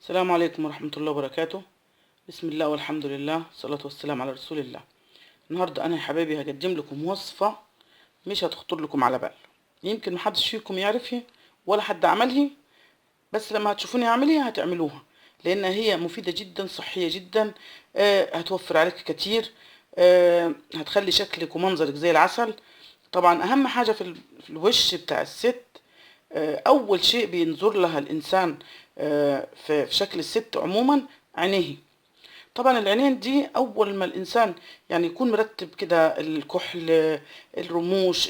السلام عليكم ورحمة الله وبركاته. بسم الله والحمد لله والصلاة والسلام على رسول الله. النهاردة أنا يا حبايبي هقدم لكم وصفة مش هتخطر لكم على بال، يمكن محدش فيكم يعرفها ولا حد عملها، بس لما هتشوفوني اعملها هتعملوها، لأن هي مفيدة جدا، صحية جدا، هتوفر عليك كتير، هتخلي شكلك ومنظرك زي العسل. طبعا أهم حاجة في الوش بتاع الست، أول شيء بينظر لها الإنسان في شكل الست عموما عينيه. طبعا العينين دي أول ما الإنسان يعني يكون مرتب كده، الكحل، الرموش،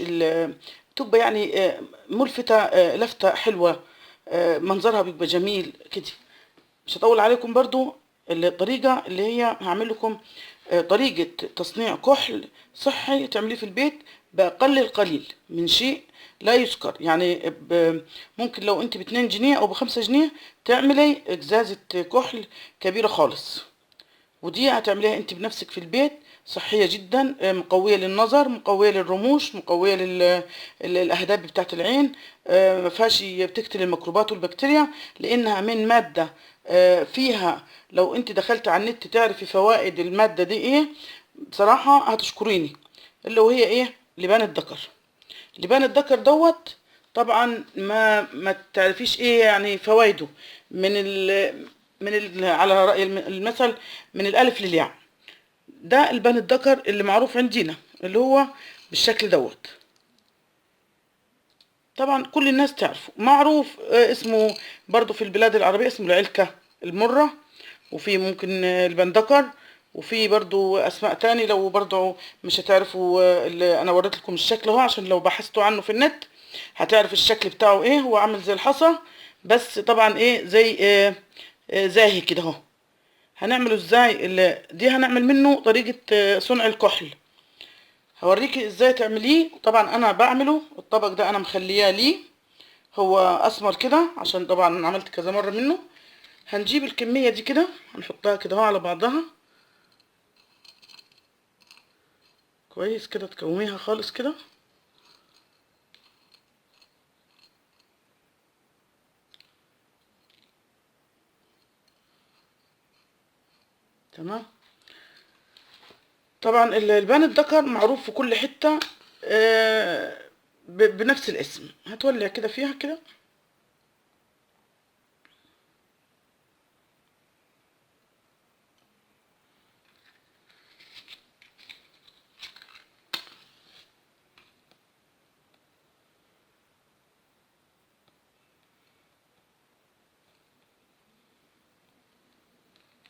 تبقى يعني ملفتة، لفتة حلوة، منظرها بيبقى جميل كده. مش هطول عليكم برضو الطريقة اللي هي هعمل لكم، طريقة تصنيع كحل صحي تعمليه في البيت بأقل القليل من شيء لا يذكر. يعني ممكن لو انت ب2 جنيه او ب5 جنيه تعملي ازازة كحل كبيرة خالص، ودي هتعمليها انت بنفسك في البيت، صحية جدا، مقوية للنظر، مقوية للرموش، مقوية للأهداب بتاعت العين، ما فيهاش، بتقتل الميكروبات والبكتيريا، لأنها من مادة، فيها لو انت دخلت على النت تعرفي فوائد المادة دي ايه، بصراحة هتشكريني، اللي وهي ايه؟ لبان الذكر. لبان الذكر دوت طبعا ما تعرفيش ايه يعني فوائده، على رأي المثل من الألف للياء. ده البان الذكر اللي معروف عندنا اللي هو بالشكل دوت، طبعا كل الناس تعرفه، معروف، اسمه برضو في البلاد العربية اسمه العلكة المرة، وفي ممكن، البان ذكر، وفي برضو أسماء تاني لو برضو مش هتعرفوا، اللي أنا وريت لكم الشكل اهو، عشان لو بحثتوا عنه في النت هتعرف الشكل بتاعه ايه. هو عامل زي الحصى، بس طبعا ايه زي، زاهي كده اهو. هنعمله ازاي؟ دي هنعمل منه طريقة، صنع الكحل، هوريكي ازاي تعمليه. طبعا انا بعمله الطبق ده انا مخلياه ليه هو اسمر كده، عشان طبعا انا عملت كذا مرة منه. هنجيب الكمية دي كده هنحطها كده اهو على بعضها كويس كده، تكوميها خالص كده. تمام. طبعا البان الذكر معروف في كل حتة، بنفس الاسم. هتولع كده فيها كده،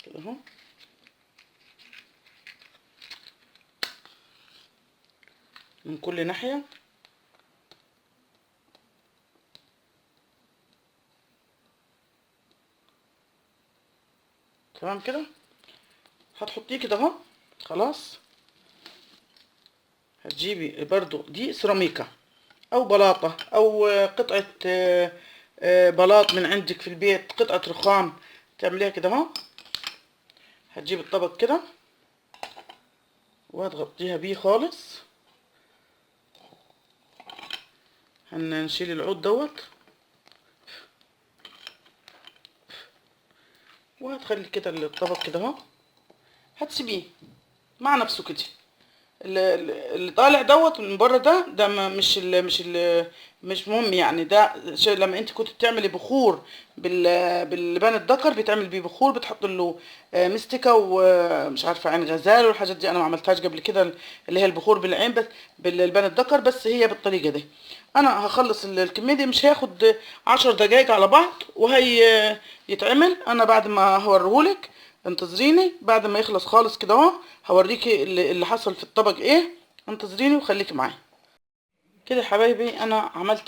كده اهو. من كل ناحية. تمام كده. هتحطيه كده اهو خلاص. هتجيبي برضو دي سيراميكا او بلاطة او قطعة، بلاط من عندك في البيت، قطعة رخام، تعمليها كده اهو. هتجيبي الطبق كده وهتغطيها بيه خالص. هنشيل العود دوت، وهتخلي كده الطبق كده اهو، هتسيبيه مع نفسه كده. اللي طالع دوت من بره ده مش مهم يعني. ده لما انت كنت بتعملي بخور باللبان الذكر، بيتعمل بيه بخور، بتحط له، مستكه ومش عارفه عين غزال والحاجات دي، انا ما عملتهاش قبل كده اللي هي البخور بالعين بس باللبان الذكر، بس هي بالطريقه دي. انا هخلص الكميه دي، مش هياخد 10 دقايق على بعض وهي يتعمل. انا بعد ما هوريهولك انتظريني، بعد ما يخلص خالص كده اهو هوريكي اللي حصل في الطبق ايه. انتظريني وخليكي معايا كده يا حبايبي. انا عملت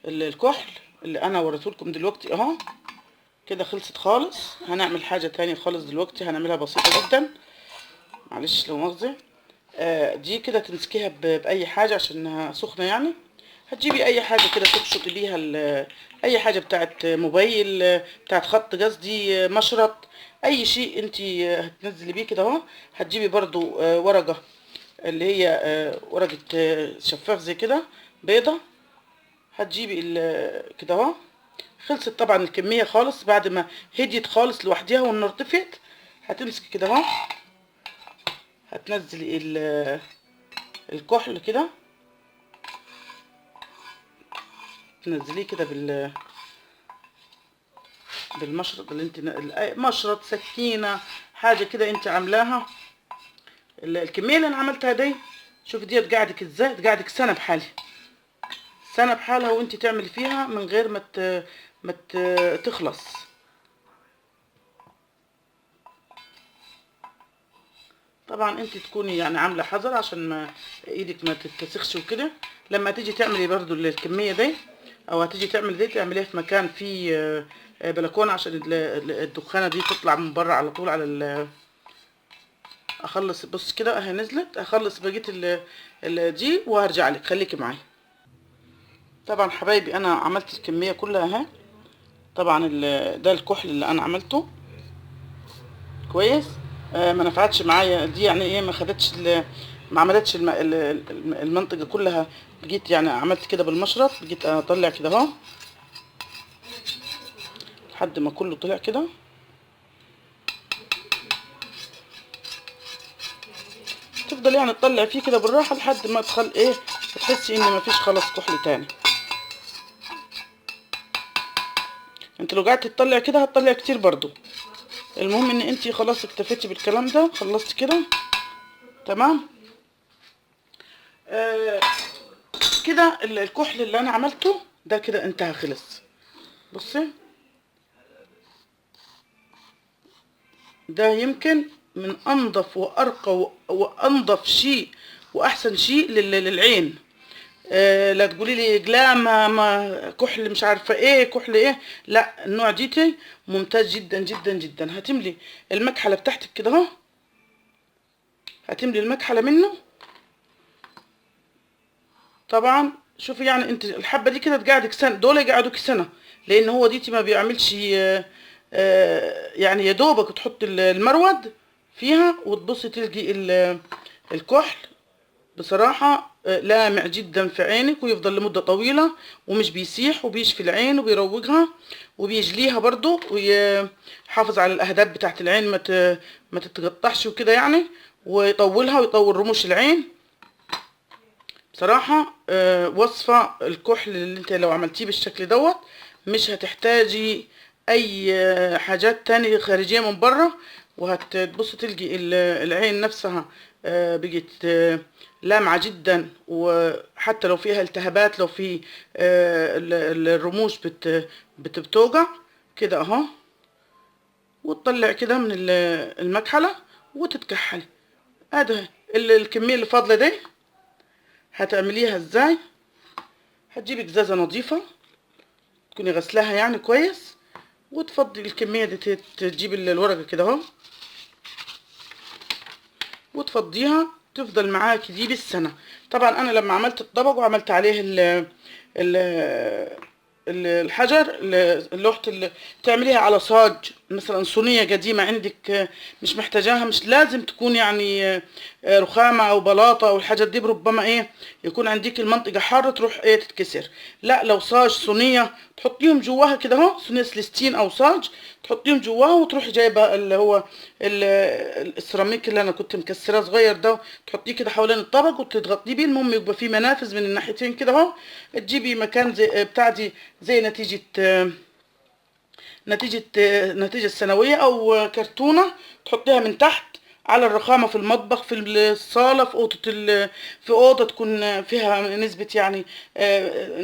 الكحل اللي انا وريته لكم دلوقتي اهو كده، خلصت خالص. هنعمل حاجه تانية خالص دلوقتي، هنعملها بسيطه جدا، معلش لو مؤاخذه. دي كده تمسكيها باي حاجه عشانها سخنه يعني. هتجيبي اي حاجه كده تقشطي بيها اي حاجه بتاعت موبايل، بتاعت خط قصدي، مشرط، اي شيء انت هتنزلي بيه كده اهو. هتجيبي برضو، ورقه اللي هي، ورقه، شفاف زي كده بيضه، هتجيبي كده اهو. خلصت طبعا الكمية خالص بعد ما هديت خالص لوحديها والنار طفت. هتمسكي كده اهو، هتنزلي الكحل كده، تنزليه كده بالمشرط اللي انت، مشرط، سكينة، حاجة كده انت عاملاها. الكمية اللي انا عملتها دي شوفي ديت قاعدك ازاي، تقعدك سنة بحالها، سنة بحالها وانت تعملي فيها من غير ما تخلص. طبعا انت تكوني يعني عامله حذر عشان ما ايدك ما تتسخش وكده. لما تيجي تعملي برضو الكمية دي او هتيجي تعملي دي، تعمليها في مكان فيه بلكونة عشان الدخانه دي تطلع من بره على طول على اخلص. بص كده اهي نزلت، اخلص بقية دي وهرجع لك، خليكي معايا. طبعا حبايبي انا عملت الكمية كلها اهي. طبعا ده الكحل اللي انا عملته كويس، ما نفعتش معايا دي، يعني ايه، ما خدتش، ما عملتش المنطقة كلها. جيت يعني عملت كده بالمشرط، جيت اطلع كده اهو لحد ما كله طلع كده. تفضل يعني تطلع فيه كده بالراحة لحد ما تخل ايه، تحسي ان مفيش خلاص كحل تاني. انت لو قعدت تطلع كده هتطلع كتير برضو. المهم ان انت خلاص اكتفيتي بالكلام ده، خلصت كده تمام. كده الكحل اللي انا عملته ده كده انتهى خلص. بصي ده يمكن من انظف وارقى وانظف شيء واحسن شيء للعين. لا تقولي لي جلامه ما كحل مش عارفه ايه كحل ايه، لا النوع ديتي ممتاز جدا جدا جدا. هتملي المكحله بتاعتك كده اهو، هتملي المكحله منه. طبعا شوفي يعني انت الحبة دي كده تقعدك سنة، دول يقعدوك سنة، لان هو ديتي ما بيعملش يعني يا دوبك تحط المرود فيها وتبصي تلقي الكحل بصراحة لامع جدا في عينك، ويفضل لمدة طويلة ومش بيسيح، وبيشفي العين وبيروجها وبيجليها برضو، ويحافظ على الأهداب بتاعت العين ما تتقطعش وكده يعني، ويطولها ويطول رموش العين. بصراحة وصفة الكحل اللي انت لو عملتيه بالشكل دوت مش هتحتاجي اي حاجات تانية خارجية من بره، وهتبصي تلقي العين نفسها بقت لامعة جدا، وحتى لو فيها التهابات، لو في الرموش بتوجع كده اهو، وتطلع كده من المكحلة وتتكحلي. ادي الكمية اللي فاضلة دي هتعمليها ازاي؟ هتجيبي ازازة نظيفة تكوني غسلاها يعني كويس، وتفضي الكمية دي، تجيبي الورقة كده اهو وتفضيها، تفضل معاكي دي بالسنة. طبعا انا لما عملت الطبق وعملت عليه ال ال الحجر، اللوحة اللي تعمليها على صاج مثلا، صينية قديمة عندك مش محتاجاها، مش لازم تكون يعني رخامة او بلاطة او الحاجات دي، ربما ايه يكون عندك المنطقة حارة تروح ايه تتكسر. لا، لو صاج صينية تحطيهم جواها كده اهو، صينية سلستين او صاج تحطيهم جواها، وتروحي جايبة اللي هو السيراميك اللي انا كنت مكسراه صغير ده، تحطيه كده حوالين الطبق وتضغطيه بيه. المهم يبقى فيه منافذ من الناحيتين كده اهو، تجيبي مكان زي بتاع دي، زي نتيجة السنوية او كرتونة، تحطيها من تحت على الرخامة في المطبخ، في الصالة، في أوضة في أوضة تكون فيها نسبة يعني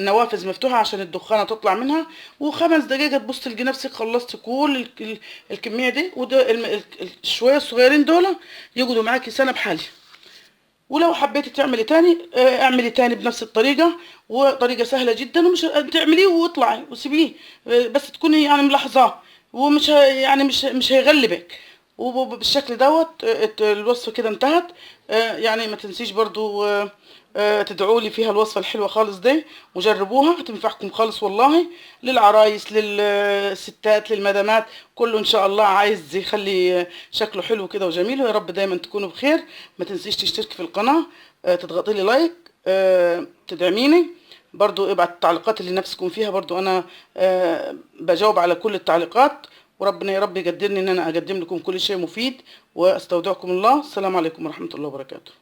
نوافذ مفتوحة عشان الدخانة تطلع منها. وخمس دقايق تبص تلقي نفسك خلصتي كل الكمية دي، وده الشوية الصغيرين دول يقعدوا معاكي سنة بحالي. ولو حبيتي تعملي تاني اعملي تاني بنفس الطريقة، وطريقة سهلة جدا، ومش تعمليه واطلعي وسيبيه، بس تكوني يعني ملاحظاه، ومش يعني مش هيغلبك. وبالشكل دوت الوصفة كده انتهت. يعني ما تنسيش برضو تدعوا لي فيها الوصفة الحلوة خالص دي، وجربوها هتنفعكم خالص والله، للعرايس، للستات، للمدامات، كله ان شاء الله عايز يخلي شكله حلو كده وجميل. ويا رب دايما تكونوا بخير. ما تنسيش تشتركي في القناة، تضغطي لي like، تدعميني. برضو ابعت التعليقات اللي نفسكم فيها، برضو انا بجاوب على كل التعليقات. وربنا يا رب يقدرني ان انا اقدم لكم كل شيء مفيد، واستودعكم الله. السلام عليكم ورحمة الله وبركاته.